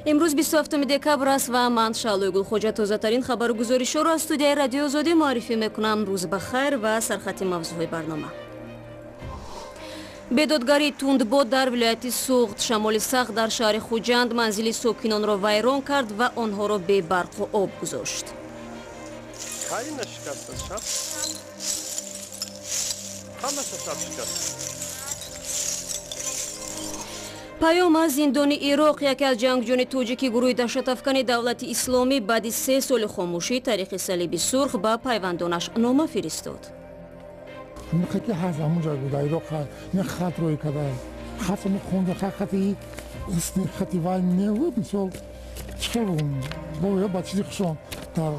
Имрӯз 27 декабр аст ва ман Шаълои Гулхоҷа тозатарин хабару гузоришҳоро аз студияи Радиои Озодӣ муаррифӣ мекунам. Рӯз ба хайр ва сархати мавзӯъҳои барнома. Бедодгарии тундбод дар вилояти Суғд, шамоли сахт дар шаҳри Хуҷанд манзили сокинонро вайрон кард ва онҳоро бебарқу об гузошт. Паём аз зиндони Ироқ. Яке аз ҷангҷӯёни тоҷики гурӯҳи даҳшатафкани давлати исломӣ баъди 3 соли хомӯшӣ таърихи Салиби Сурх ба пайвандонаш нома фиристод. Ки ҳаст ҳамунҷа буда Ироқ не хат рӯй када хат хонда хати хати вай не мисол чӣ бо ба чизи хушон дар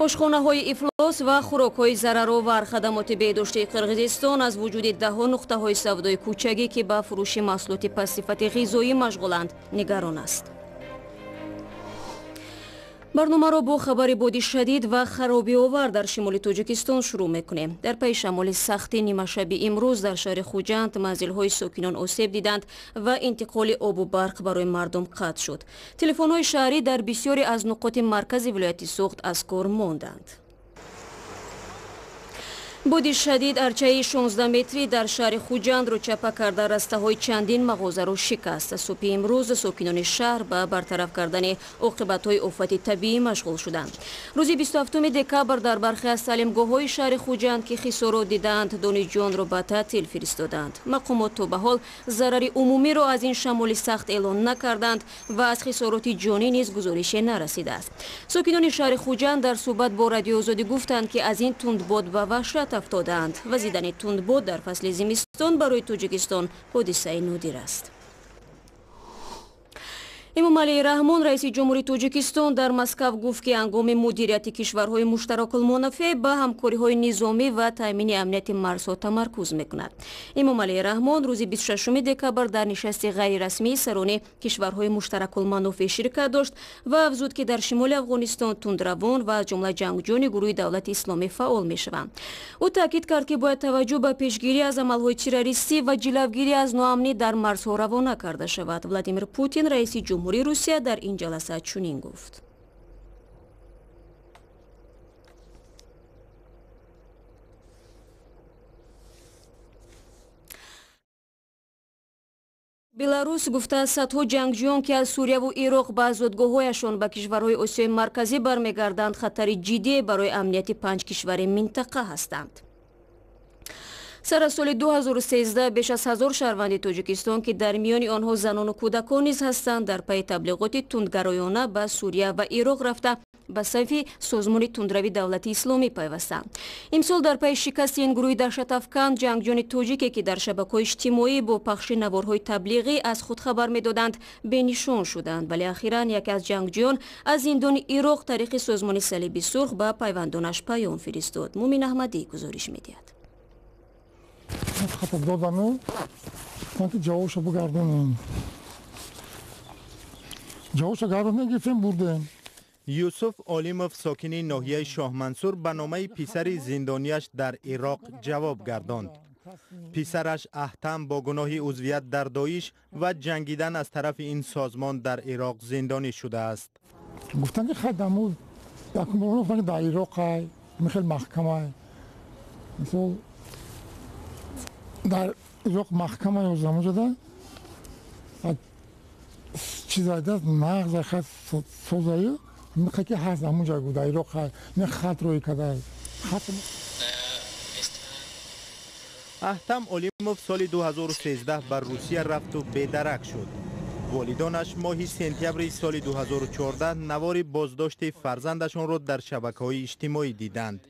ошхонаҳои ифлос ва хӯрокҳои зараровар. Хадамоти беҳдоштии Қирғизистон аз вуҷуди даҳо нуқтаҳои савдои кӯчагӣ, ки ба фурӯши маҳсулоти пастсифати ғизоӣ машғуланд, нигарон аст. Барномаро бо хабари боди шадид ва харобиовар дар шимоли Тоҷикистон шурӯъ мекунем. Дар пайи шамоли сахти нимашаби имрӯз дар шаҳри Хуҷанд манзилҳои сокинон осеб диданд ва интиқоли обу барқ барои мардум қатъ шуд. Телефонҳои шаҳрӣ дар бисёре аз нуқоти маркази вилояти Суғд аз кор монданд. Боди шадид арчаи 16 метрӣ дар шаҳри Хуҷандро чапа карда растаҳои чандин мағозаро шикаст. Субҳи имрӯз сокинони шаҳр ба бартараф кардани оқибатҳои офати табиӣ машғул шуданд. Рӯзи 27 декабр дар бархе аз таълимгоҳҳои шаҳри Хуҷанд, ки хисорот дидаанд, донишҷӯёнро ба таътил фиристоданд. Мақомот то ба ҳол зарари умумиро аз ин шамоли сахт эълон накарданд ва аз хисороти ҷонӣ низ гузорише нарасидааст. Сокинони шаҳри Хуҷанд дар суҳбат бо Радиои Озодӣ гуфтанд, ки аз ин тундбод ба ваҳшат афтодаанд. Вазидани тундбод дар фасли зимистон барои Тоҷикистон ҳодисаи нодир аст. Эмомалӣ Раҳмон, раиси ҷумҳури Тоҷикистон, дар Москав гуфт, ки ҳангоми мудирияти кишварҳои муштаракулмунофеъ ба ҳамкориҳои низомӣ ва таъмини амнияти марзҳо тамаркуз мекунад. Эмомалӣ Раҳмон рӯзи 26 декабр дар нишасти ғайрирасмии сарони кишварҳои муштаракулманофеъ ширкат дошт ва афзуд, ки дар шимоли Афғонистон тундравон ва аз ҷумла ҷангҷӯёни гурӯҳи давлати исломӣ фаъол мешаванд. Ӯ таъкид кард, ки бояд таваҷҷӯҳ ба пешгирӣ аз амалҳои террористӣ ва ҷилавгирӣ аз ноамнӣ дар марзҳо равона карда шавад. Владимир Путин, раиси ҷумҳурии Русия, дар ин ҷаласа чунин гуфт. Беларус гуфтааст, садҳо ҷангҷӯён, ки аз Сурияву Ироқ ба зодгоҳҳояшон ба кишварҳои Осиёи Марказӣ бармегарданд, хатари ҷиддие барои амнияти 5 кишвари минтақа ҳастанд. Сар аз соли 2013 беш аз 1000 шаҳрванди Тоҷикистон, ки дар миёни онҳо занону кӯдакон низ ҳастанд, дар пайи таблиғоти тундгароёна ба Сурия ва Ироқ рафта ба сафи созмони тундрави давлати исломӣ пайвастанд. Имсол дар пайи шикасти ин гурӯҳи даҳшатафкан ҷангҷӯёни тоҷике, ки дар шабакаҳои иҷтимоӣ бо пахши наворҳои таблиғӣ аз худ хабар медоданд, бенишон шуданд. Вале ахиран яке аз ҷангҷӯён аз зиндони Ироқ тариқи созмони Салиби Сурх ба пайвандонаш паём фиристод. Мумин Аҳмадӣ гузориш медиҳад. Хата додану ки ҷавобшо бигардонем. Ҷавобшо гардонем, гирифтем, бурдем. Юсуф Олимов, сокини ноҳияи Шоҳмансур, ба номаи писари зиндонияш дар Ироқ ҷавоб гардонд. Писараш Аҳтам бо гуноҳи узвият дар Доиш ва ҷангидан аз тарафи ин созмон дар Ироқ зиндонӣ шудааст. Гуфтанд, ки хай даму дар Ироқ ай михел маҳкамай, мисол дар Ироқ маҳкама ёзамуҷада чизайда нағза хат созаю ки ҳаст ҳамунҷа буда Ироқ не хат рӯй када. Аҳтам Олимов соли 2013 ба Русия рафту бедарак шуд. Волидонаш моҳи сентябри соли 2014 навори боздошти фарзандашонро дар шабакаҳои иҷтимоӣ диданд.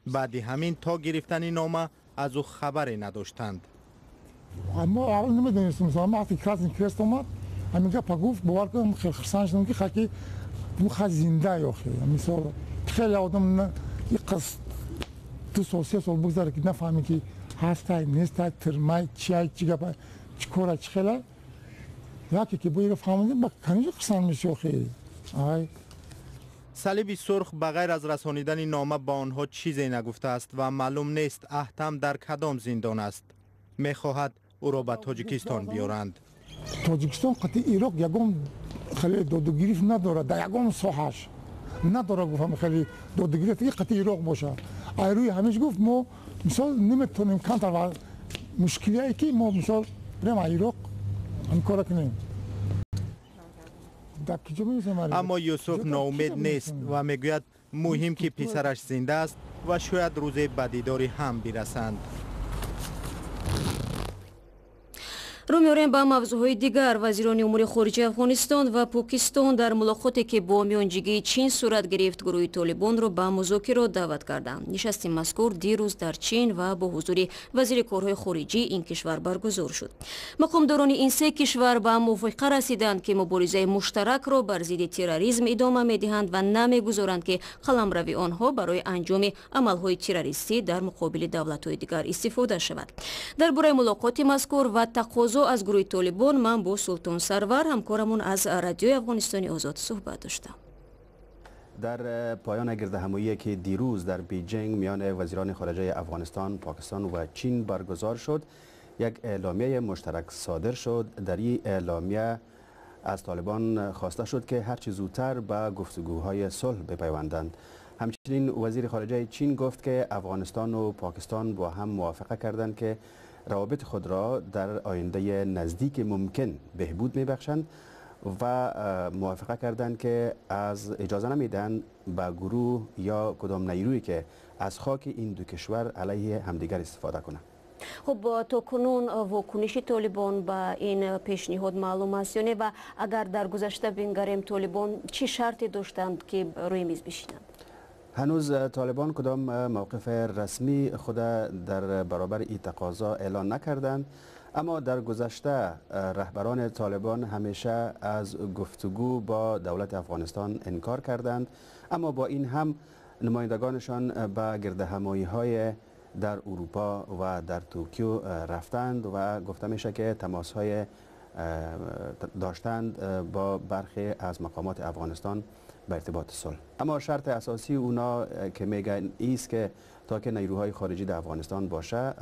Баъди ҳамин то гирифтани нома аз ӯ хабаре надоштанд. Мо аввал намедонистем. Вақте Красный Крест омад, ҳамин гапа гуфт, бовар кунам, хеле хурсанд шудам, ки хаки ха зинда ёхе. Мисол, хеле одам иқас 2 сол, 3 сол бигзаре, ки нафаҳме, ки ҳастай, нестай, тирмай, чиай, чӣ гапа, чӣ кора, чӣ хела. Яке ки бо иро фаҳмидем, ба каниҷо хурсанд меши охе. Ай Салиби Сурх ба ғайр аз расонидани нома ба онҳо чизе нагуфтааст ва маълум нест, Аҳтам дар кадом зиндон аст. Мехоҳад ӯро ба Тоҷикистон биёранд. Тоҷикистон қатъи Ироқ ягон Хеле додугирифт надорад, дар ягон соҳаш надорад, гуфт, хеле додугирифт ки қатъи Ироқ бошад. Ай рӯи ҳамеш, гуфт, мо мисол наметонем камтар мушкилие ки мо мисол прямо Ироқ ҳамин кора кунем. Аммо Юсуф ноумед нест ва мегӯяд, муҳим ки писараш зинда аст ва шояд рӯзе ба дидори ҳам бирасанд. Рӯ меорем ба мавзӯъҳои дигар. Вазирони умури хориҷаи Афғонистон ва Покистон дар мулоқоте, ки бо миёнҷигии Чин сурат гирифт, гурӯҳи Толибонро ба музокирот даъват карданд. Нишасти мазкур дирӯз дар Чин ва бо ҳузури вазири корҳои хориҷии ин кишвар баргузор шуд. Мақомдорони ин се кишвар ба мувофиқа расиданд, ки муборизаи муштаракро бар зидди терроризм идома медиҳанд ва намегузоранд, ки қаламрави онҳо барои анҷоми амалҳои террористӣ дар муқобили давлатҳои дигар истифода шавад. Дар бораи мулоқоти мазкур ва тақозо аз гурӯҳи Толибон ман бо Султон Сарвар, ҳамкорамон аз Радиои Афғонистони Озод, суҳбат доштам. Дар پایان گردهمایی که دیروز در بیجینگ میان وزیران خارجه افغانستان، پاکستان و چین برگزار شد، یک اعلامیه مشترک صادر شد. در این اعلامیه از طالبان خواسته شد که هرچه زودتر به گفتگوهای صلح بپیوندند. همچنین وزیر خارجه چین گفت که افغانستان و پاکستان با هم موافقه کردند که روابط خود را در آینده نزدیک ممکن بهبود میبخشند و موافقه کردند که از اجازه نمیدن به گروه یا کدام نیرویی که از خاک این دو کشور علیه همدیگر استفاده کنند. خب، تا کنون واکنش طالبان به این پیشنهاد معلوم است یا نه؟ و اگر در گذشته بنگریم، طالبان چه شرطی داشتند که روی میز بشینند؟ هنوز طالبان کدام موقف رسمی خود در برابر این تقاضا اعلان نکردند، اما در گذشته رهبران طالبان همیشه از گفتگو با دولت افغانستان انکار کردند، اما با این هم نمایندگانشان به گردهمایی های در اروپا و در توکیو رفتند و گفته میشه که تماس های داشتند با برخی از مقامات افغانستان به ارتباط صلح. اما شرط اساسی اونا که میگن ایست که تا که نیروهای خارجی در افغانستان باشه،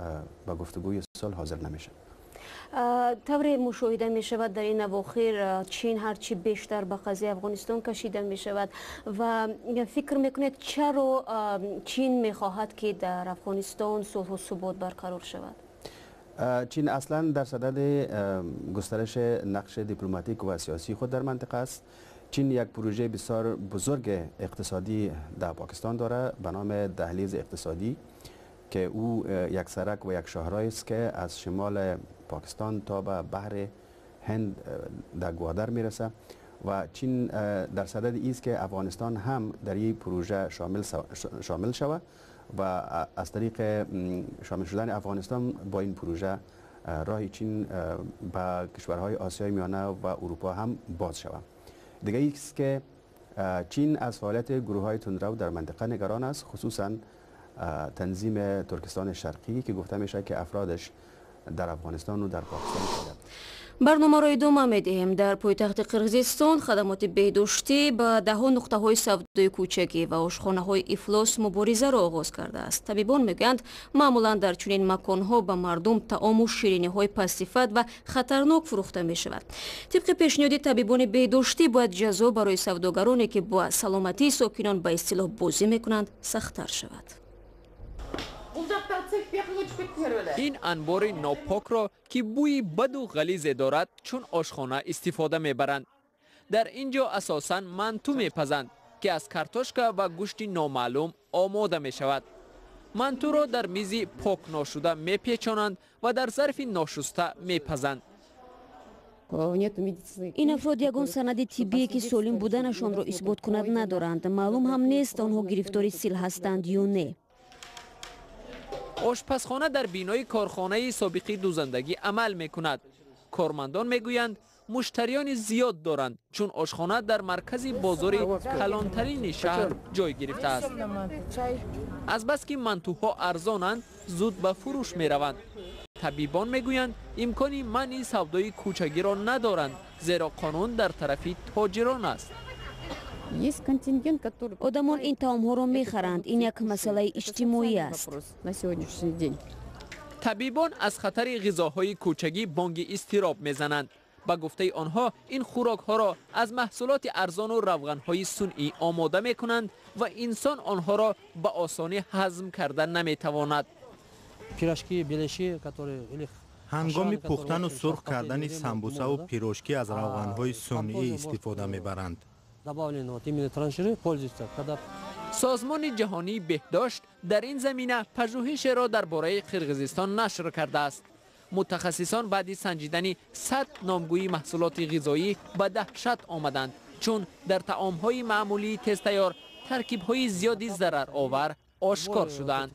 با گفتگوی صلح حاضر نمیشه. طوری مشاهده می شود در این اواخر چین هرچی بیشتر به قضیه افغانستان کشیده می شود و فکر میکنید چرا چین میخواهد که در افغانستان صلح و ثبات برقرار شود؟ چین اصلا در صدد گسترش نقش دیپلماتیک و سیاسی خود در منطقه است. چین یک پروژه بسیار بزرگ اقتصادی در پاکستان داره به نام دهلیز اقتصادی که او یک سرک و یک شاهراه است که از شمال پاکستان تا به بحر هند در گوادر میرسه و چین در صدد است که افغانستان هم در این پروژه شامل شود و از طریق شامل شدن افغانستان با این پروژه راه چین به کشورهای آسیای میانه و اروپا هم باز شود. دیگه است که چین از فعالیت گروه های تندرو در منطقه نگران است، خصوصا تنظیم ترکستان شرقی که گفته میشه که افرادش در افغانستان و در پاکستان فعالیت. Барномаро идома медиҳем. Дар пойтахти Қирғизистон хадамоти беҳдоштӣ ба даҳҳо нуқтаҳои савдои кӯчагӣ ва ошхонаҳои ифлос муборизаро оғоз кардааст. Табибон мегӯянд, маъмулан дар чунин маконҳо ба мардум таому шириниҳои пастсифат ва хатарнок фурӯхта мешавад. Тибқи пешниҳоди табибони беҳдоштӣ, бояд ҷазо барои савдогароне, ки бо саломатии сокинон ба истилоҳ бозӣ мекунанд, сахттар шавад. Ин анбори нопокро, ки бӯи баду ғализе дорад, чун ошхона истифода мебаранд. Дар ин ҷо асосан манту мепазанд, ки аз картошка ва гӯшти номаълум омода мешавад. Мантуро дар мизи пок ношуда мепечонанд ва дар зарфи ношуста мепазанд. Ин афрод ягон санади тиббие, ки солим буданашонро исбот кунад, надоранд. Маълум ҳам нест, онҳо гирифтори сил ҳастанд ё не. Ошпазхона дар бинои корхонаи собиқи дӯзандагӣ амал мекунад. Кормандон мегӯянд, муштариёни зиёд доранд, чун ошхона дар маркази бозори калонтарини шаҳр ҷой гирифтааст. Азбаски мантуҳо арзонанд, зуд ба фурӯш мераванд. Табибон мегӯянд, имкони манъи савдои кӯчагиро надоранд, зеро қонун дар тарафи тоҷирон аст. Одамон ин таомҳоро мехаранд. Ин як масъалаи иҷтимоӣ аст. Табибон аз хатари ғизоҳои кӯчагӣ бонги изтироб мезананд. Ба гуфтаи онҳо ин хӯрокҳоро аз маҳсулоти арзону равғанҳои сунъӣ омода мекунанд ва инсон онҳоро ба осонӣ ҳазм карда наметавонад. Ҳангоми пухтану сурх кардани самбусаву пирожки аз равғанҳои сунъӣ истифода мебаранд. Созмони ҷаҳонии беҳдошт дар ин замина пажӯҳишеро дар бораи Қирғизистон нашр кардааст. Мутахассисон баъди санҷидани 100 номгӯи маҳсулоти ғизоӣ ба даҳшат омаданд, чун дар таомҳои маъмулии тезтайёр таркибҳои зиёди зараровар ошкор шудаанд.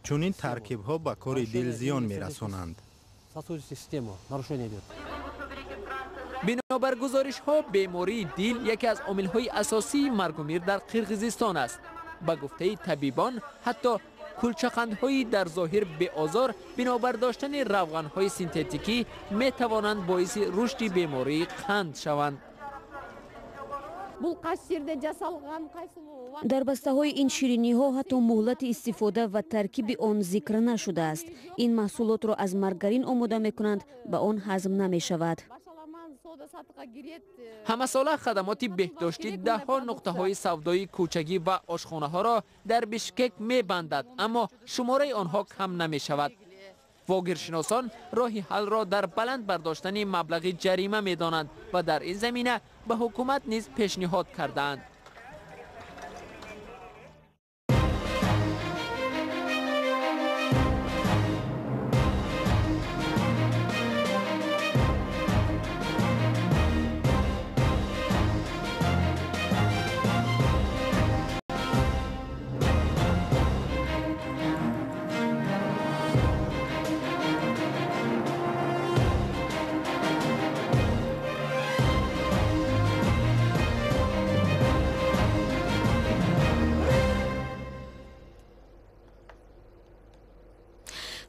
Чунин таркибҳо ба кори дил зиён мерасонанд. Бинобар гузоришҳо, бемории дил яке аз омилҳои асосии маргумир дар Қирғизистон аст. Ба гуфтаи табибон, ҳатто кулчақандҳои дар зоҳир беозор бинобар доштани равғанҳои синтетикӣ метавонанд боиси рушди бемории қанд шаванд. Дар бастаҳои ин шириниҳо ҳатто муҳлати истифода ва таркиби он зикр нашудааст. Ин маҳсулотро аз маргарин омода мекунанд, ба он ҳазм намешавад. Ҳамасола хадамоти беҳдоштӣ даҳҳо нуқтаҳои савдои кӯчагӣ ва ошхонаҳоро дар Бишкек мебандад, аммо шумораи онҳо кам намешавад. Вогиршиносон роҳи ҳалро дар баланд бардоштани маблағи ҷарима медонанд ва дар ин замина ба ҳукумат низ пешниҳод кардаанд.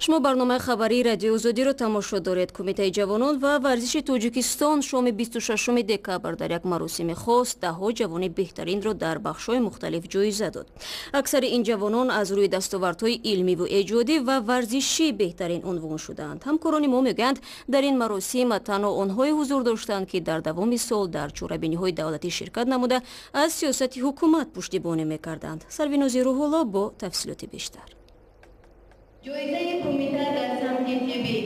Шумо барномаи хабарии Радиои Озодиро тамошо доред. Кумитаи ҷавонон ва варзиши Тоҷикистон шоми 26 декабр дар як маросими хос даҳҳо ҷавони беҳтаринро дар бахшҳои мухталиф ҷоиза дод. Аксари ин ҷавонон аз рӯи дастовардҳои илмиву эҷодӣ ва варзишӣ беҳтарин унвон шудаанд. Ҳамкорони мо мегӯянд, дар ин маросим танҳо онҳое ҳузур доштанд, ки дар давоми сол дар чорабиниҳои давлатӣ ширкат намуда аз сиёсати ҳукумат пуштибонӣ мекарданд. Сарвинози Рӯҳулло бо тафсилоти бештар. Ҷоизаи кумита дар самти тиббӣ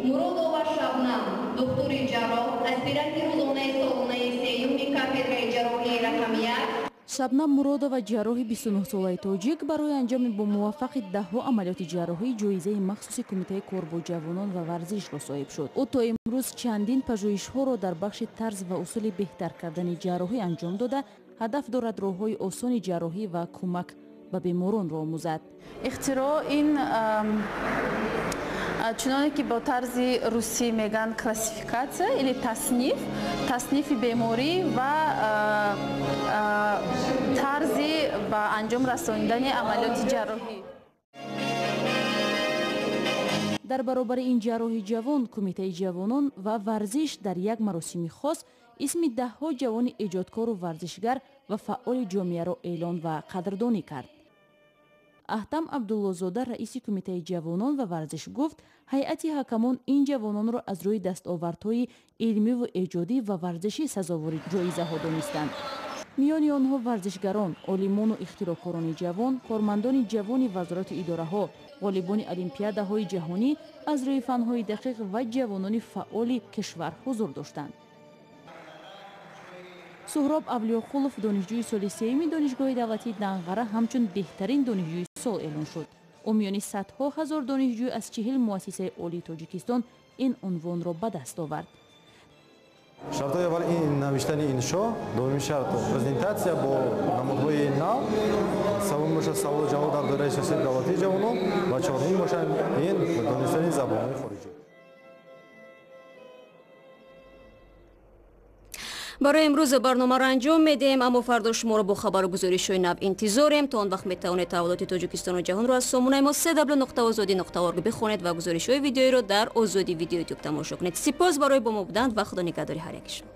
Муродова Шабнам, духтури ҷарроҳ, аспиранти рӯзонаи солонаи сеюми кафедраи ҷарроҳии рақами 1. Шабнам Муродова, ҷарроҳи 29-солаи тоҷик, барои анҷоми бо муваффақи даҳҳо амалиёти ҷарроҳӣ ҷоизаи махсуси Кумитаи кор бо ҷавонон ва варзишро соҳиб шуд. Ӯ то имрӯз чандин пажӯҳишҳоро дар бахши тарз ва усули беҳтар кардани ҷарроҳӣ анҷом дода, ҳадаф дорад роҳҳои осони ҷарроҳӣ ва кӯмак ба беморонро омӯзад. Ихтироъ ин чуноне ки бо тарзи русӣ мегӯянд классификатсия или тасниф, таснифи беморӣ ва тарзи ба анҷом расонидани амалиёти ҷарроҳӣ. Дар баробари ин ҷарроҳи ҷавон, Кумитаи ҷавонон ва варзиш дар як маросими хос исми даҳҳо ҷавони эҷодкору варзишгар ва фаъоли ҷомеаро эълон ва қадрдонӣ кард. Аҳтам Абдуллозода, раиси Кумитаи ҷавонон ва варзиш, гуфт, ҳайати ҳакамон ин ҷавононро аз рӯи дастовардҳои илмиву эҷодӣ ва варзишӣ сазовори ҷоизаҳо донистанд. Миёни онҳо варзишгарон, олимону ихтироъкорони ҷавон, кормандони ҷавони вазорату идораҳо, ғолибони олимпиадаҳои ҷаҳонӣ аз рӯи фанҳои дақиқ ва ҷавонони фаъоли кишвар ҳузур доштанд. Суҳроб Авлиёқулов, донишҷӯи соли сеюми Донишгоҳи давлатии Данғара, ҳамчун беҳтарин донишҷӯи сол эълон шуд. Ӯ миёни садҳо ҳазор донишҷӯ аз 40 муассисаи олии Тоҷикистон ин унвонро ба даст овард. Шартҳои аввал ин навиштани иншо, дуюми шарт презентатсия бо намудҳои нав, севум бошад саволу ҷавоб дар доираи сиёсати давлатии ҷавонон ва чорумин бошад ин донистани забонҳои хориҷӣ. Барои имрӯз барномаро анҷом медиҳем, аммо фардо шуморо бо хабару гузоришҳои нав интизорем. То он вақт метавонед таҳаввулоти Тоҷикистону ҷаҳонро аз сомонаи мо www.ozodi.org бихонед ва гузоришҳои видеоиро дар Озоди Видео Ютуб тамошо кунед. Сипос барои бо мо будан ва худо нигаҳдори ҳар яки шумо.